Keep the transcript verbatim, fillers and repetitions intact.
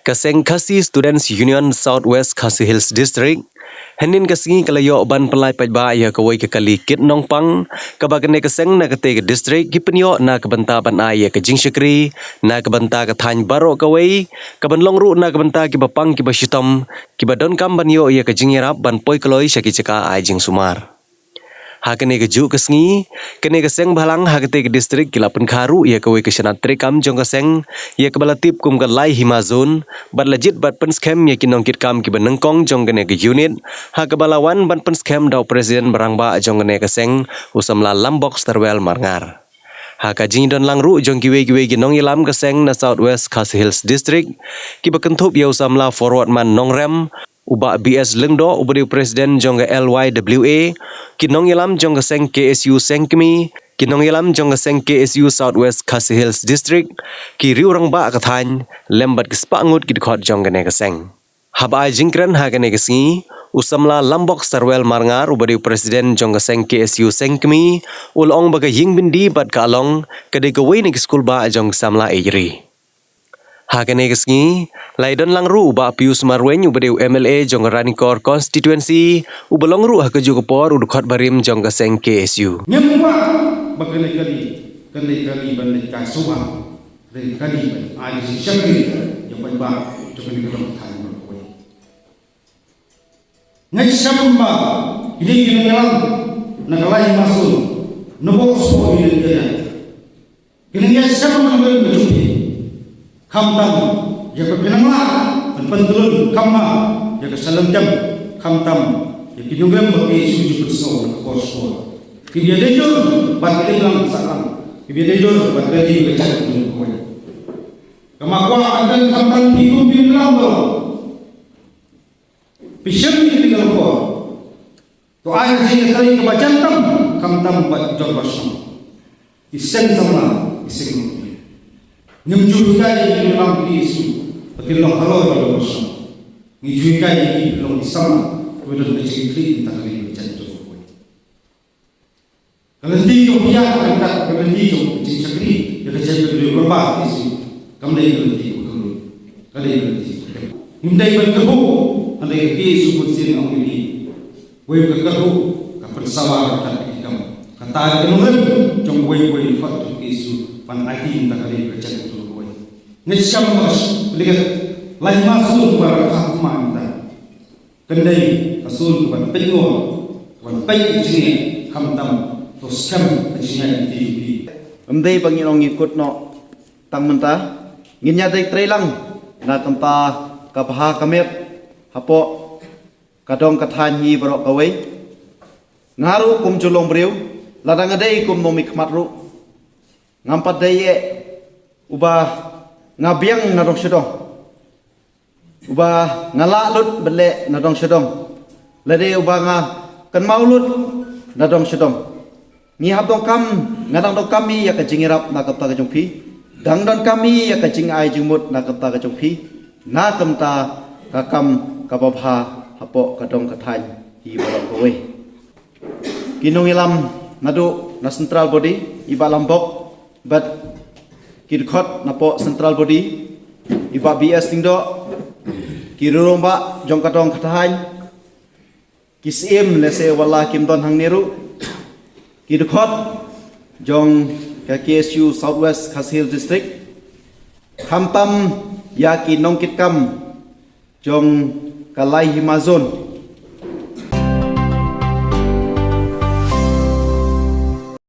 Ka seng Khasi Students Union South West Khasi Hills District hynnin ka sngi ka la ïoh ban pynlait paidbah ïa kawei ka kali kit nongpang kaba kane ka seng na katei ka district ki pynïoh na ka bynta ban ai ïa ka jingshakri na ka bynta ka thaiñ baroh kawei, kaban long ruh na ka bynta kiba pang kiba shitom kiba donkam ban ïoh ïa ka jingïarap ban poi kloi sha ki jaka ai jingsumar. Ha kane ka juh ka sngi, kane ka seng bhalang ha katei ka district ki la pynkha ruh ïa kawei ka shnat treikam jong ka seng ïa kaba la tip kum ka Lai Hima Zone bad la jied bad pynskhem ïa ki nongkitkam kiba nyngkong jong kane ka unit, ha kaba la wan ban pynskhem da u president ba rangbah jong kane ka seng, u samla Lambok Starwell Marngar. Ha ka jingdon lang ruh jong kiwei kiwei ki nongïalam ka seng na South West Khasi Hills District, kiba kynthup ïa u samla Forward Man Nongrem, u Bah B S Lyngdoh uba dei u president jong ka L Y W A, ki nongïalam jong ka seng K S U Sengkmie, ki nongïalam jong ka seng K S U South West Khasi Hills District, ki riew rangbah ka thaiñ, lem bad ki spah ngut ki dkhot jong kane ka seng. Haba ai jingkren ha kane ka sngi, u samla Lambok Starwell Marngar uba dei u president jong ka seng K S U Sengkmie, u la ong ba ka ïing byndi bad ka along ka dei kawei na ki skul bah jong ki samla ïeit ri. Ha kane ka sngi, la ïadon lang ruh u Bah Pius Marwein uba dei u M L A jong ka Ranikor Constituency, uba long ruh ha kajuh ka por u dkhot barim jong ka seng K S U. Ngim kwah ba kane ka kali, kane ka kali ban leit kai shuwa. Kane ka kali ban ai ka jingshakri ïa paidbah jong kane ka dong thaiñ baroh kawei. Nga shem ba kine ki nongïalam na ka Lai Hima Zone, na bok sbok ïa kane ka area. Ki nongïalam na ka Lai Hima Zone, khamtam ïa ka pynlong la ban pyntlun, khamtam ïa ka shalynter, khamtam ïa ki nongïalam ba ki shu ju pynsngew na ka bok sbok. Ki ïa dei jur bad ki dei lang sahlang, ki ïa dei jur bad ki dei ka jaka jong ka wei. Kama kwah kan khamtam ki kum ki nongïalam ba Phi shem ïa kane ka por. To ai jingïatreilang kaba jan tam, khamtam bad jong ba shnong. I seng samla, i seng nongpynim. Ngim ju hikai ïa ki nongïalam K S U ba kin long halor jong ba shnong. Ngi ju hikai ïa ki ban long ki samla kiba don ka jingkyrkhu na ka ri ka jaid jong u. Ka lynti jong phi ïa ka, ka lynti jong ka jingshakri ïa ka jaitbynriew, ka K S U, kam dei ka lynti kaba kynruh, ka dei ka lynti kaba kynruh. Ngim dei ban kyrhuh, hynrei ka K S U Bun Sing ong ïa ngi, wei ka kyrhuh ka pynsawa ka kat ka kam. Kata ka nongrim jong wei wei dkhot jong ka K S U ban aiti ïa ka ri ka jaitbynriew kawei. Ngeit skhem ba ka Lai Hima Zone ba rakha kumta. Kane ka zone kaban peit ngor, kaban peit jingeh, khamtam to skhem ka jingeh N T U P. Ym dei ba ngin ong ngin kut noh tang mynta, ngin ïa dei trei lang na ka bynta ka bha ka miat hapoh ka dong ka thaiñ hi baroh kawei. Nga ruh kum ju long briew, lada nga dei kum nongmihkhmat ruh, ngam pat dei eh uba nga biang na dong sha dong. Uba nga lah lut ban leh na dong sha dong. Lane uba nga kynmaw lut na dong sha dong. Ngi hap donkam, nga dang donkam ïa ka jingïarap na ka bynta ka jong phi. Dang donkam ïa ka jingai jingmut na ka bynta ka jong phi. Na ka bynta ka kam kaba bha hapoh ka dong ka thaiñ hi baroh kawei. Ki nongïalam naduh na central body, i Bah Lambok, bad ki dkhot napoh central body, i Bah B S Lyngdoh, ki riew rangbah jong ka dong ka thaiñ, ki syiem lehse wat la kim don hangne ruh, ki dkhot jong ka K S U South West Khasi Hills District, khamtam ïa ki nongkitkam jong ka Lai Hima Zone.